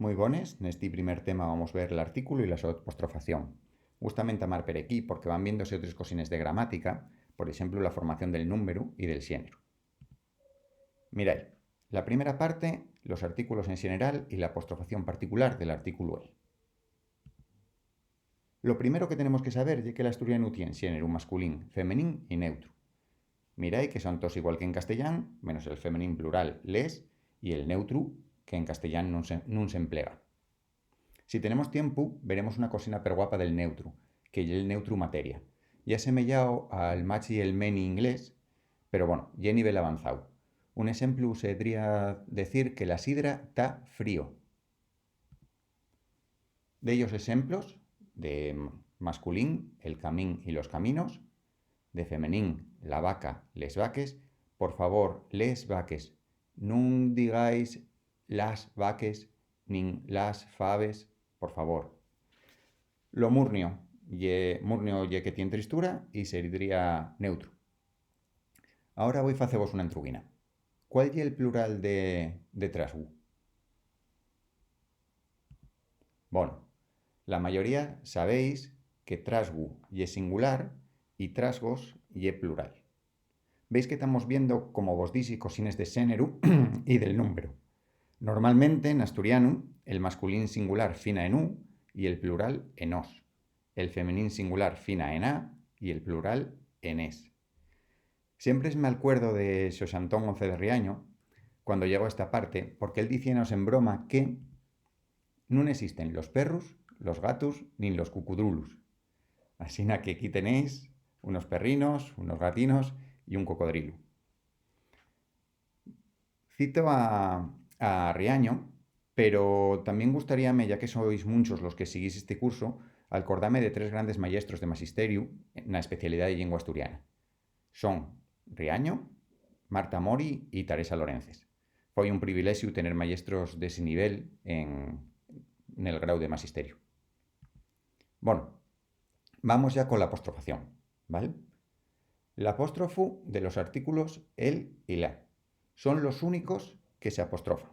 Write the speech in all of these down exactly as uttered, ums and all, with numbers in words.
Mui bones, nesti primer tema vamos ver l'artículu y la so apostrofación. Gústame entamar per equí porque van viéndose otres cosines de gramática, por exemplu, la formación del númberu y del xéneru. Mirai, la primera parte, los artículos en xeneral y la apostrofación particular del artículu el. Lo primero que tenemos que saber ye que l'asturianu tien xéneru masculín, femenín y neutru. Mirai que son toos igual que en castellán, menos el femenín plural, les, y el neutru, que en castellán nun se, nun s'emplega. Si tenemos tiempu, veremos una cosina perguapa del neutru, que ye el neutru materia. Ye asemeyao al machi y el meni inglés, pero, bueno, ye nivel avanzáu. Un exemplu sedría decir que la sidra ta frío. Dellos exemplos, de masculín, el camín y los caminos, de femenín, la vaca, les vaques, por favor, les vaques, nun digáis las vaques, nin las faves, por favor. Lo murnio ye, murnio ye que tien tristura y sedría neutru. Agora voi facevos una entruguina. ¿Cuál ye el plural de, de trasgu? Bono, la mayoría sabéis que trasgu ye singular y trasgos ye plural. Veis que tamos viendo, como vos dixi, cosines de xéneru y del númberu. Normalmente, n'asturianu, el masculín singular fina en u y el plural en os. El femenín singular fina en a y el plural en es. Siempre m'alcuerdo de Xoxantón Once de Riaño cuando llegó a esta parte, porque él dicíanos en broma que nun esisten los perrus, los gatus, nin los cucudrulus. Asina que aquí tenéis unos perrinos, unos gatinos y un cocodrilu. Cito a, a Riaño, pero tamién gustaríame, ya que sois munchos los que siguís esti cursu, alcordame de tres grandes mayestros de masisteriu na especialidá de llingua asturiana. Son Riaño, Marta Mori y Taresa Lorences. Foi un privilexiu tener mayestros d'esi nivel en, nel grau de masisteriu. Bono, vamos ya cola apostrofación, ¿val? L'apóstrofu de los artículos el y la son los únicos que s'apostrofan.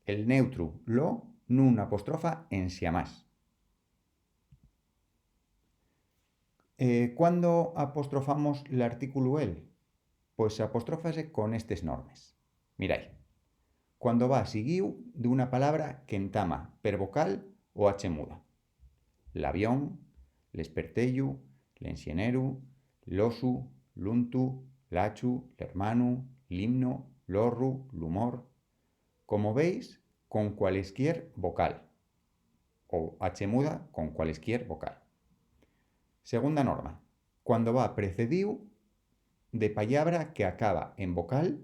El neutru lo nun apostrofa ensiamás. Eh, ¿cuándo apostrofamos l'artículu el? Pues apostrófase con estes normes. Mirai, cuando va siguíu d'una palabra qu'entama per vocal o hache muda. L'avión, l'esperteyu, l'enxeneru, l'osu, l'untu, l'achu, l'hermanu, l'himno, l'horru, l'humor. Como veis, con cualesquier vocal. O hache muda con cualesquier vocal. Segunda norma, cuando va precedíu de pallabra que acaba en vocal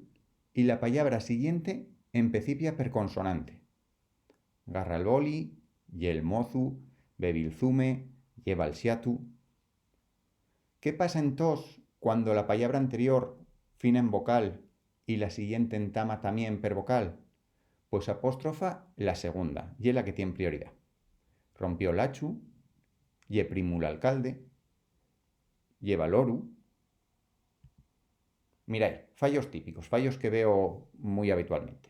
y la pallabra siguiente empecipia per consonante. Garra'l boli, ye'l mozu, bebi'l zume, lleva'l xatu. ¿Qué pasa entós cuando la pallabra anterior fina en vocal y la siguiente entama tamién per vocal? Pues apóstrofa la segunda, ye la que tien prioridá. Rompió l'achu, ye primu l'alcalde, lleva l'oru. Mirai, fallos típicos, fallos que veo mui habitualmente.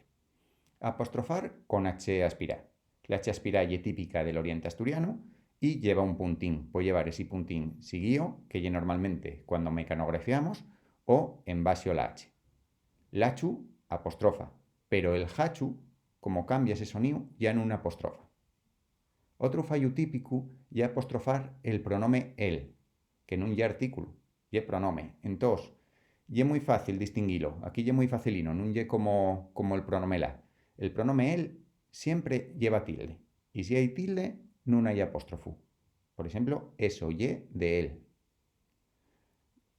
Apostrofar con hache aspirá. L'hache aspirá ye típica del oriente asturianu y lleva un puntín. Pue llevar esi puntín siguío, que ye normalmente cuando mecanografiamos, o embaxo la hache. L'achu apostrofa, pero el hachu, como cambia ese soníu, ya nun apostrofa. Otru fallu típicu ye apostrofar el pronome el, que nun ye artículu, ye pronome. Entós, ye mui fácil distinguilo. Aquí ye mui facilino, nun ye como, como el pronome la. El pronome el siempre lleva tilde, y si hai tilde, nun hai apóstrofu. Por exemplo, eso ye de él.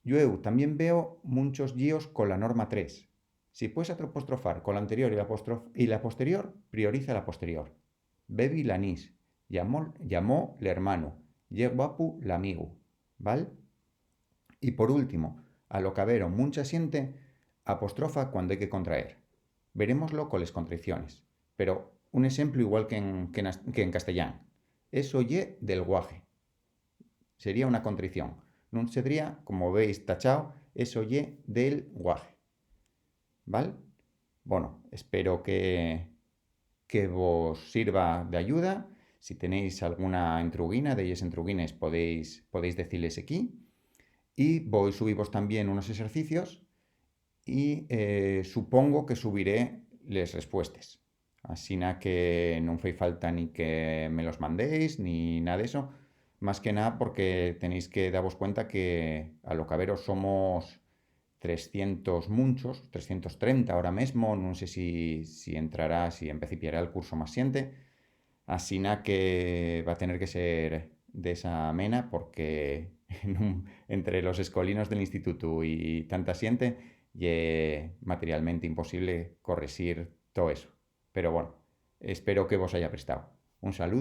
Llueu, tamién veo munchos llios cola norma tres. Si pues apostrofar cola anterior y la, y la posterior, prioriza la posterior. Bebi l'anís, llamó, llamó l'hermanu, ye guapu l'amigu, ¿val? Y por último, a lo cabero, muncha xente apostrofa cuando hai que contraer. Verémoslo coles contraiciones, pero un exemplu igual que en, que na, que en castellán. Eso ye del guaje. Sería una contraición. Nun sedría, como veis tachao, eso ye del guaje. ¿Val? Bono, espero que, que vos sirva d'ayuda. Si tenéis alguna entruguina, delles entruguines, podéis, podéis deciles equí. Y voi subivos tamién unos exercicios y, eh, supongo que subiré les respuestes. Asina que nun fai falta ni que me los mandéis, ni nada d'eso. Más que nada porque tenéis que davos cuenta que a lo cabero somos trescientos munchos, trescientos trenta ahora mesmo, nun sé si, si entrará, si empecipiará el curso más xente. Asina que va tener que ser d'esa mena porque nun, entre los escolinos del institutu y tanta xente ye materialmente imposible correxir too eso. Pero, bueno, espero que vos haya prestao. Un saludu.